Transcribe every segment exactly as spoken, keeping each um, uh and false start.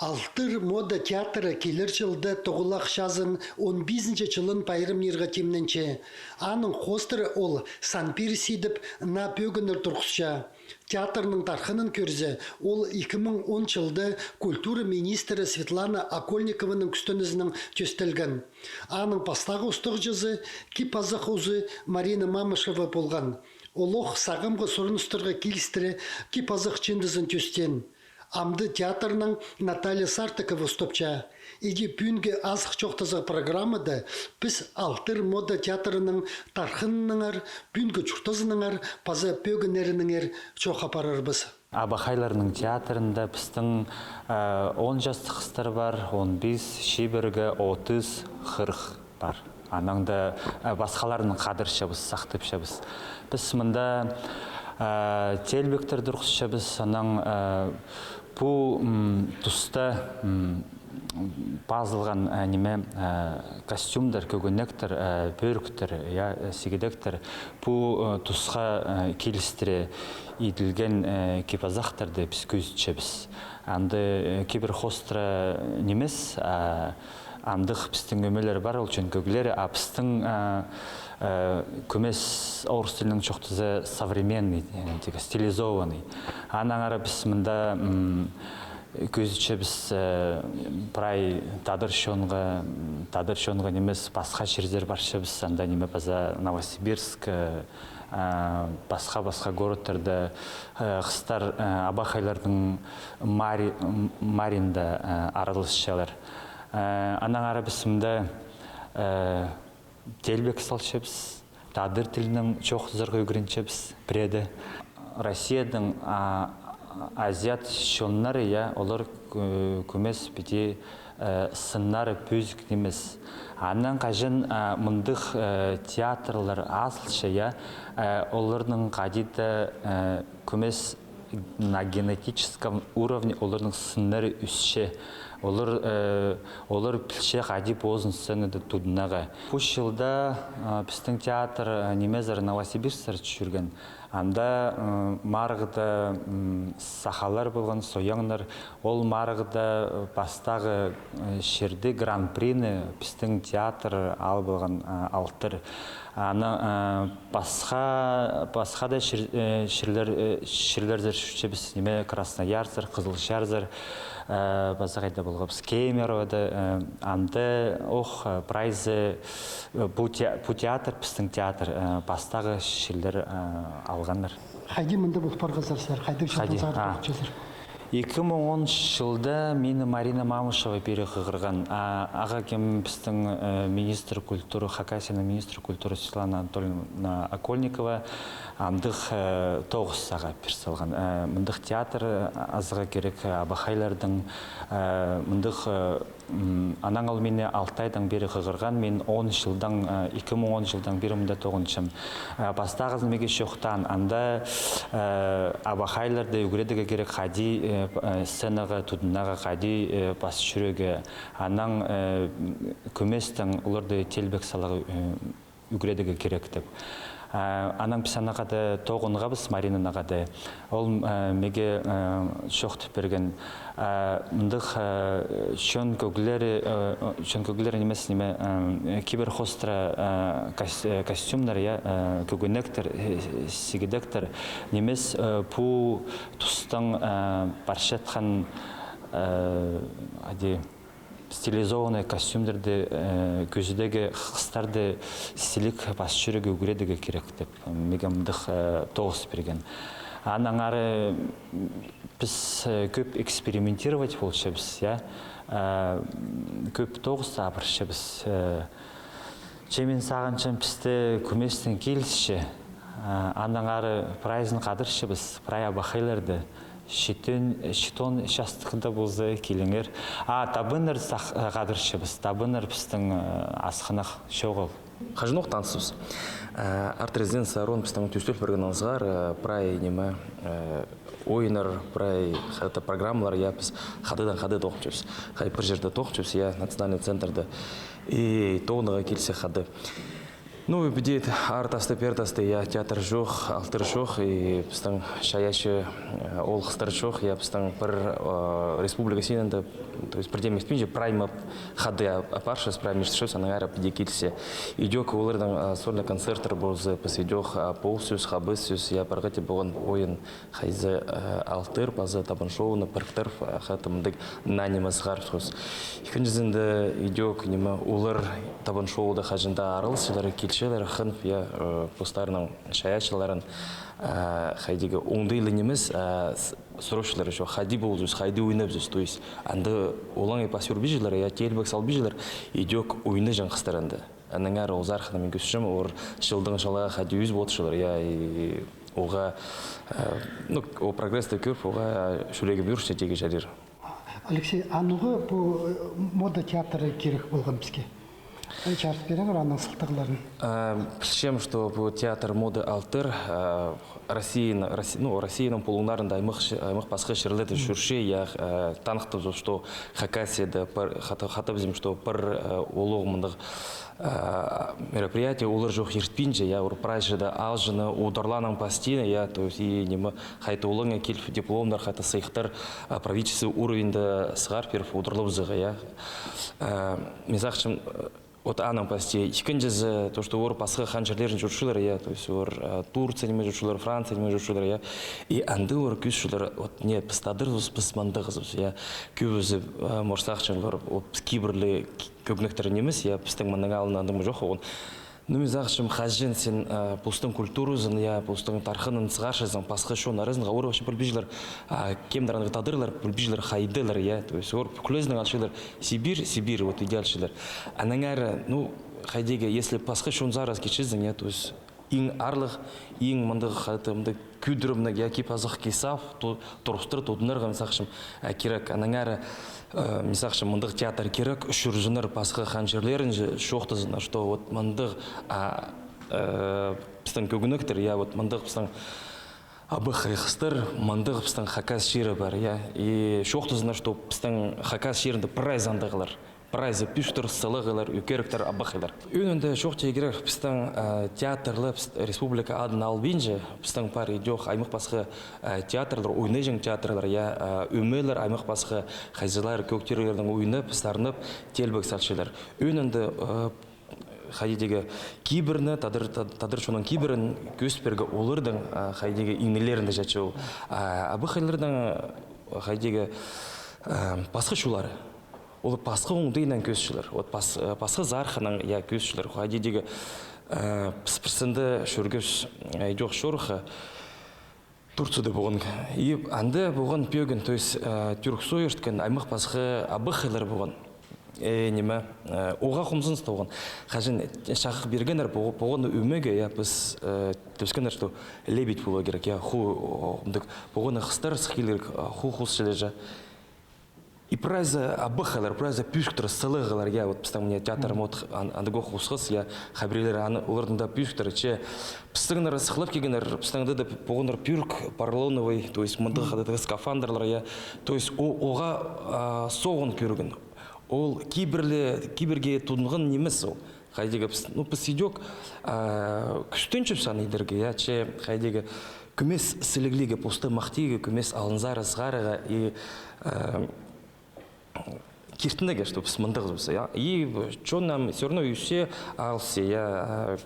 «Алтыр» мода театры килер чылда тоғылах чазын он пизінҷі чылын пайрамнирға тимненче. Аның хоостыра ол «Сан Пирс» идіп наа пӧгіннер турғысча. Театрның тархынын кӧрзе, ол ікі муң он чылда культура министрі Светлана Окольникованың кӱстенізінең тӧстелген. Аның пастағы устағҷызы кип-азах узы Марина Мамышева полған. Олох сағамғы сурыныстарға килістіре кип-азах чыындызын тӧстеен. Амды театрнаң Наталья Сартыкова устапча. Иди пӱӱнгі азых чоохтазығ программада піс «Алтыр» мода театрының тархынынаңар, пӱӱнгі чуртазынаңар паза пӧгіннерінеңер чоох апарарбыс. Абахайларның театрында пістің, э, он частығ хыстар пар, он пис, чибіргі, отыс, хырых пар. Анаң даа, э, пасхаларын хадырчабыс, сахтапчабыс. Піс мында, э, теелбектер турғысчабыс, анаң, э, пу, м, туста, м, пазылған, э, ниме, э, костюмдар, кӧгенектер, э, пӧріктер, я, э, сигедектер, пу, э, тусха, э, килістіре иділген, э, кип-азахтарды піс кӧзітчебіс. Анда, э, кибір хоостыра нимес, а, андағ пістің ӧмелер пар, ол чон кӧглері, а пістің, а, э, кӧмес, орыс тілінең чоохтаза, современный, э, тігі стилизованный. Аннаңар піс мында, м, кӧзітчебіс, э, прай тадар чонға, м, тадар чонға нимес, пасха чирзер парчабыс, анда ниме паза Новосибирск, э, а, пасха-пасха городтарда, э, хыстар, э, абахайларның мари-, м, мариинда, э, араласчалар. Э, аннаңар піс мында, э, теелбек салчабыс, тадар тілінең чоохтазарға ӱгренчебіс пірееде. Россияның, а, азиат чоннары, я, олар кӧ-, кӧмес піди, э, сыннары пӧзік нимес. Анаң хаҷан, э, мындағ, э, театрлар азылча, я, э, оларның хайди-да, э, кӧмес на генетическом уровне оларның сыннары ӧсче. Олар, э, олар пілче хайди позын сценада тудынарға. Пу чылда, э, пістің театр, э, нимезер, Новосибирсксер чӧрген. Анда, э, марығда, м, сахалар полған, сояннар. Ол марығда, э, пастағы, э, чирді, гран-прины пістің театр алып алған, э, «Алтыр». Аны, э, пасха, пасха даа чир-, э, чирлер, э, чирлерзер чӧрчебіс, ниме, Красноярзар, Кызылчарзар, э, паза хайда полғабыс, Кемеровода, э, анда ох, э, прайзы, э, пу те-, пу театр, пістің театр, э, пастағы чирлер, э, алғаннар. Хайди мында пол парғазар сірер, хайдағ чылдаң сығара тоғынчазар? Ікі муң он чылда мині Марина Мамышева пеер хығырған. А, ағаа кем пістің, э, министр культуры, Хакасияның министр культуры Светлана Анатольевна Окольникова, амдығ, э, тоғыс сағаа пеер салған. Э, мындығ театр, э, азыға кирек, э, абахайлардың, э, мындығ, э, М, анаң ол мині алты айдаң пеер хығырған, мин он чылдаң, э, ікі муң он чылдаң пеер мында тоғынчам. Э, пастағызын меге чоохтаан, анда, э, абахайларды ӱгредерге кирек, хайди, э, п-, э, сценаға тудынарға, хайди, э, пас чӧрерге. Анаң, э, кӧместең оларды теелбек саларға, э, ӱгредерге кирек тіп. А, анаң піс аннаңар тоғынғабыс, Марина аннаңар. Ол, а, меге, а, чоохтап пирген. А, мындығ, а, чон кӧглері, а, чон кӧглері нимес, ниме, а, кибір хоостыра, а, кос-, а, костюмнар, я, а, кӧгенектер, э, сигедектер нимес, а, пу тустаң, а, парчатхан, а, хайди, стилизованный костюмдарды, э, кӧзідерге, хыстарды сіліг пас чӧрерге ӱгредерге кирек тіп, меге мындығ, э, тоғыс пирген. Аннаңар, м, піс, э, кӧп экспериментировать полчабыс, я. Э, кӧп тоғыс апарчабыс, э, че мин сағынчам, пісте кӧместең килісче. А, аннаңар прайзын хадырчабыс, прай абахайларды. Читон, читон частығда полза, киліңер. А, табыннар сах-, хадырчабыс, табыннар пістің, э, асхынах чоғыл. Хаҷанох танысчабыс. Э, арт-резиденция «Арон» пістің тӧстел пирген аңзығар, э, прай ниме, э, ойыннар, прай хада программалар, я, піс хададаң хада тоғынчабыс. Хай пір чирде тоғынчабыс, я, национальный центрда. И тоғынарға килісче хада. Ну, піди ар тасты, пеер тасты, я, театр чох, алтыр чох, и пістің чайаачы, э, ол хыстар чох, я, пістің пір, э, республика синінде, то есть пірдеме итпинче, прай ма хада апарчабыс, прай ма иртчебіс, аннаңар піди килзе. Идӧк оларның, э, сольный концерттер полза, піс идӧк, э, ползабыс, хабазыбыс, я, пір хати полған ойын, хайзы, э, алтыр паза табын шоуны піріктіріп, э, хатымдык наа ниме сығарыбысхабыс. Ікінҷізінде идӧк ниме, олар табын шоуда хаҷан даа араласчалар, килчелер, хынып, я, э, постарының чайаачыларын, э, хайдағ оңдайлығ нимес, э, с-, сурапчалар ещё, хайди ползабыс, хайди ойнапчабыс, то есть анда олаңай пас пирбинчелер, я, теелбек салбинчалар, идӧк ойнаҷаң хыстар анда. Аннаңар ол сархыны мин кӧзітчем, олар чылдаң чылға хайди ӧс полчалар, я, и оға, э, ну, ол прогрессті кӧріп, оға, э, чӱрегім ӧрче тигі чарир. Алексей, а ноға пу, э, мода театры кирек полған піске? Э, чарыт пиріңер аның сылтағларын. Э, пілчем, что пу театр моды «Алтыр», э, Россияның, Росси-, ну, Россияның пулуңнарында аймах, аймах пасха чирлерде чӧрче, я, э, таныхтапча, что Хакасияда пір, хата-, хатап итчем, что пір, э, улуғ мындағ, э, мероприятие олар чох иртпинче, я, олар прайзы даа аалҷыны, удурларны пастирға, я, то есть, и ниме, хайта олаңай киліп дипломнар, хайта сыйыхтар, э, правительство уровеньде сығар пиріп удурлабызарға, я. Э, мин сағынчам, э, вот аның пасти. Ікінҷізі, то, что олар пасха хан чирлерін чӧрчелер, я, то есть олар, э, Турция ниме чӧрчелер, Франция ниме чӧрчелер, я. И анда олар кӧзітчелер, вот, не, піс тадырбыс, піс мындағбыс, я. Кӧбізі, э, морсахчаннар, ол піс кибірліг кӧгенектер нимес, я, пістің мының алнында андағ чох полған. Ну, мин сағынчам, хаҷан син, э, постың культуразын, я, постың тархынын сығарчазың, пасха чон аразынға, олар вообще пілбинчелер, а, кемнер аны тадырлар, пілбинчелер, хайдағлар, я, то есть олар пӱкӱлезінең алчалар, Сибирь, Сибирь, вот иди алчалар. Аннаңар, ну, хайдағ, если пасха чонзар килчезің, я, то есть иң аарлығ, иң мындағ, хайдағ, мындағ кӧдірімніг, я, кип-азах кизіп, ту-, турыстыр, тудынарға, мин сағынчам, а, кирек. Аннаңар, э, мин сағынчам, мындағ театр кирек, чӧрзіннер пасха хан чирлерінҷе, чоохтазыннар, что вот мындағ, а, э, пістің кӧгенектер, я, вот мындағ пістің абахай хыстар, мындағ пістің хакас чирі пар, я. И чоохтазыннар, что пістің хакас чирінде прайзы андағлар. Прайзы пӱӱстер, сылығлар, ӧкеріктер, абахайлар. Ӧӧнінде чоохтирға кирек, пістің, э, театрлар, піс-, республика адын албинча, пістің пар идӧк аймах пасха, э, театрлар, ойнаҷаң театрлар, я, э, ӧмелер аймах пасха, хайзылар кӧгтиріглернең ойнап, сарнап, теелбек салчалар. Ӧӧнінде, э, хайди тигі кибірні, тадар, тад-, тадар чонның кибірін кӧзіт пирерге оларның, а, хайди тигі иңнілерінде чатча ол. А абахайларның, а, хайди тигі, а, пасха чоллары. Ол пасха оңдайнаң кӧзітчелер. Вот пас-, а, пасха сархынаң, я, кӧзітчелер. Хайди тигі, а, піс пірсінде чӧргебіс, а, идӧк чорыхха. Турцияда полған. И анда полған пӧгін, то есть, э, тӱрк сой ирткен, аймах пасха абахайлар полған. Э, ниме, э, оға хомзыныс та полған. Хаҷан чахых пиргеннер, по-, полған ӧмеге, я, піс, э, тіпчеткеннер, что лебедь поларға кирек, я, ху, о, мындағ, полған хыстар сых килерге, а, ху хосчалар. И прайзы абахайлар, прайзы пӱӱстер, сылығлар, я, вот пістің мына театр, вот, ан-, андағох осхас, я, хабирелер, аны, оларның даа пӱӱстер, че пістіңнер сыхлап килгеннер, пістің анда даа полғаннар пӱӱрік поролоновый, то есть мындағ, мгм, хада скафандрлар, я, то есть о-, оға, а, соғын кӧрген. Ол кибірлі, кибірге тудынған нимес ол. Хайди тигі піс, ну, піс идӧк, а, кӱстенчебіс аны идерге, я, че хайди тигі кӧмес сілігліге, посты махтирға, кӧмес алынзар сығарарға и, а, киртінерге, что піс мындағбыс, я. И чон ам всё равно ӧсче, алысча, я, а,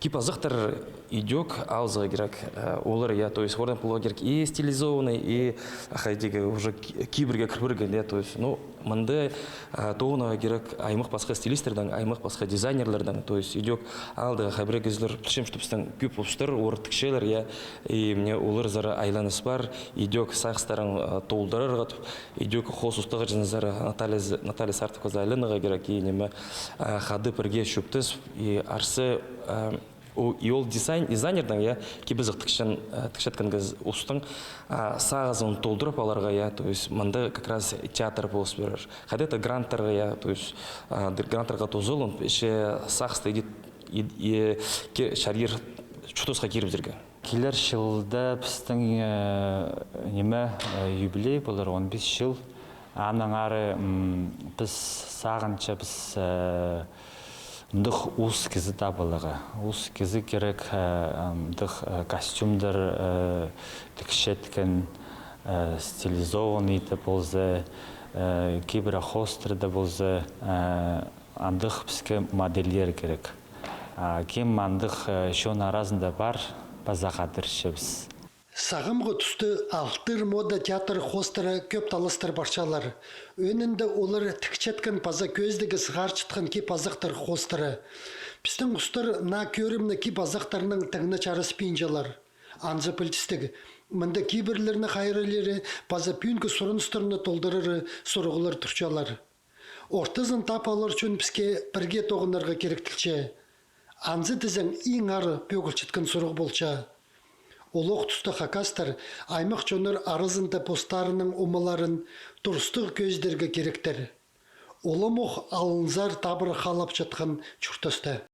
кип-азахтар идӧк алызарға кирек, а, олар, я, то есть оларның поларға кирек и стилизованный, и хайди тигі уже ки-, кибірге кір пирген, я, то есть, ну, мында, а, тоғынарға кирек аймах пасха стилистернең, аймах пасха дизайнерлернең, то есть идӧк алды хабирегезлер, пілчем, что пістің кӧп постар, олар тікчелер, я, и мына оларзар айланыс пар, идӧк сағыстарын, а, толдырарға тіп, идӧк хос устағҷызынзар Наталья З-, Наталья Сартовказар айланарға кирек, и ниме, а, хада пірге чӧптес, и арса, а, О, и ол дизайн, дизайнернің, я, кип-азах тікчең, э, тікчеткенге з-, устың, а, сағызын толдырып аларға, я, то есть мында как раз театр полыс пирер. Хайди-да гранттарға, я, то есть, а, д-, гранттарға тузаланып, че сағысты иди, ид-, и, ке-, чарир чуртасха кирібізерге. Килер чылда пістің, э, ниме, э, юбилей полар, он пис чыл. Аннаңар, м, піс сағынчабыс, э, Мындағ ус кізі табыларға. Ус кізі кирек, э, мындағ, э, костюмдар, э, тікчеткен, э, стилизованный даа полза, э, кибір хоостыра даа полза, э, андағ піске модельлер кирек. А кем андағ, э, чон аразында пар, паза хатырчабыс. Сағамғы туста алтыр мода театр хоостыра кӧп таластар парчалар. Ӧӧнінде олар тікчеткен паза кӧзідігі сығарчатхан кип-азахтар хоостыра. Пістің устар наа кӧрімні кип-азахтарнаң тың на чарыспинчалар. Анзы пілдістіг, мында кибірлерні хайралиры паза пӱӱнгі сурыныстарны толдырары сурығлар турчалар. Ортызын тап алар чон піске пірге тоғынарға киректілче. Анзы тізең, иң ары пӧгілчеткен сурығ полча. Олох туста хакастар аймах чоннар аразында постарының омаларын турыстығ кӧзідерге киректер. Уламох алынзар табыр халапчатхан чуртаста.